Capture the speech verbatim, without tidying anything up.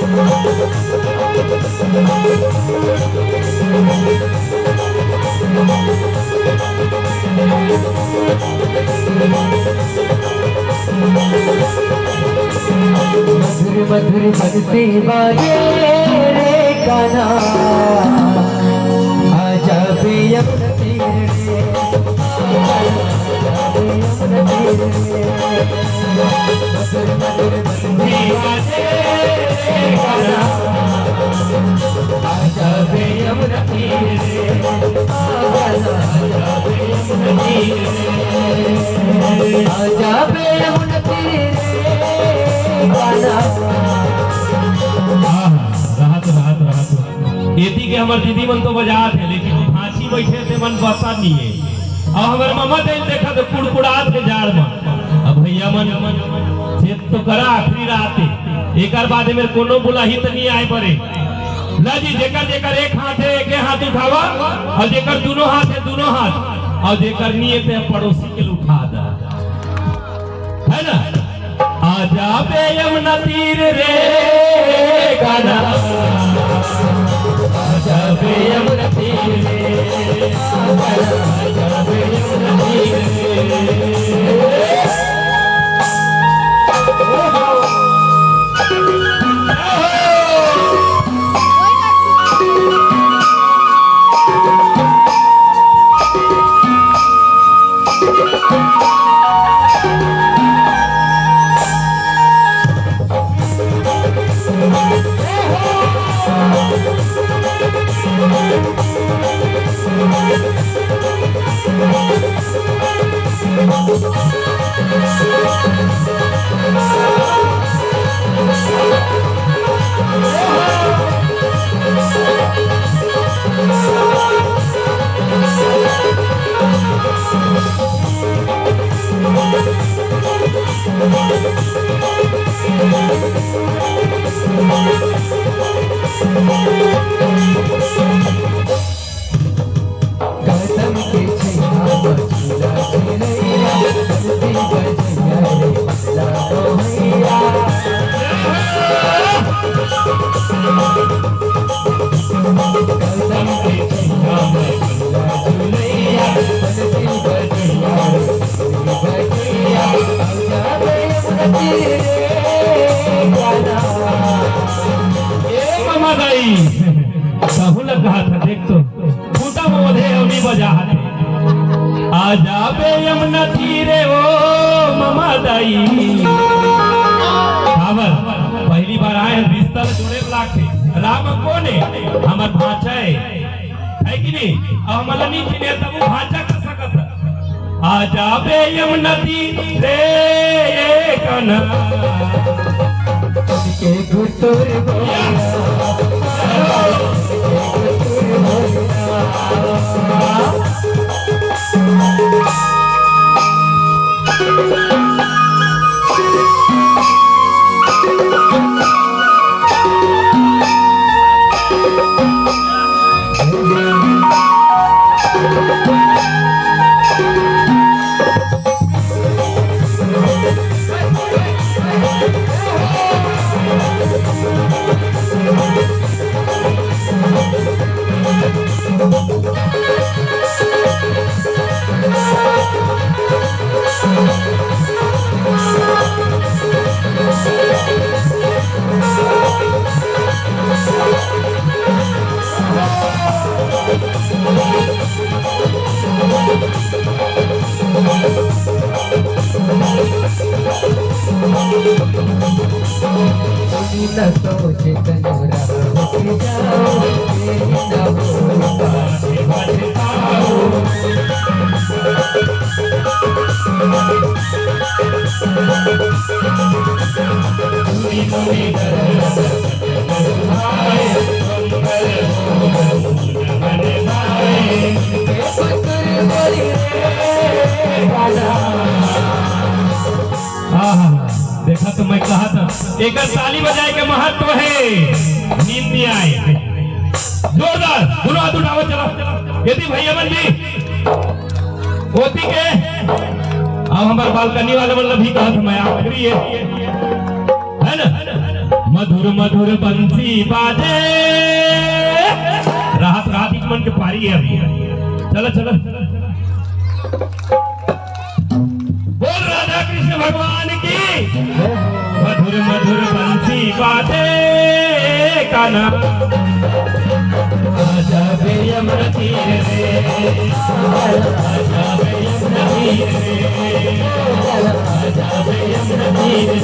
मधुर मधुर बंसी बाजे रे कान्हा, आजा बे यमुना तीर रे, आजा बे यमुना तीर रे। मधुर मधुर बंसी बाजे रे कान्हा, आजा बे यमुना तीर रे, आजा, आजा बे यमुना तीर रे। आजा बे यमुना तीर रे, कान्हा। हाँ, हाँ, रहत, रहत, रहत। एती के हमर दीदी मन तो बजात हे, लेकिन भांची बइठे ते मन बसत नइ हे। अउ हमर ममा तेन देखा तो कुड़कुड़ात हे जाड़ म। अब भइया मन, चेत तो करा, आखिरी रात हे, एकर बाद में कोनो बुलाही त नइ आय परे। ला जी, जेकर जेकर एक हाथ हे, एके हाथ उठावा, अउ जेकर दूनों हाथ हे, दूनों हाथ, अउ जेकर नइ हे, ते पड़ोसी के उठा दा। है ना? आजा बे यमुना तीर रे कान्हा, आजा बे यमुना तीर रे, आजा बे यमुना तीर रे। ए ममा दाई, कहूँ लग कहा था, देख तो, खूंटा म ओढ़े अउ नइ बजा हते। आजा बे यमुना तीरे ओ ममा दाई। काबर, पहली बार आए हन, रिश्ता ल जोड़े बर लागथे। राम कोन हे? हमर भांचा हे, है कि नहीं? अब हमन ल नइ चिन्हे, तब वो भांचा कर सकत हे। आजा बे यमुना तीरे ए कान्हा। के गुटुर बोला, के गुटुर बोला। आहा, देखा तो मैं कहा था, एकर ताली बजाए के महत्व हे, नींद नइ आए। जोरदार, दूनों हाथ उठावा, चला। यदि भइया मन भी ओती के, अब हमर बालकनी वाले मन ल भी कहा था, मैं आखिरी हे, है ना? मधुर मधुर बंसी बाजे। राहत राधिक मन के पारी है अभी। चलो चलो। बोल राधा कृष्ण भगवान की। मधुर मधुर बंसी बाजे कान्हा। आजा बे यमुना तीर रे। आजा बे यमुना तीर रे। आजा बे यमुना तीर रे।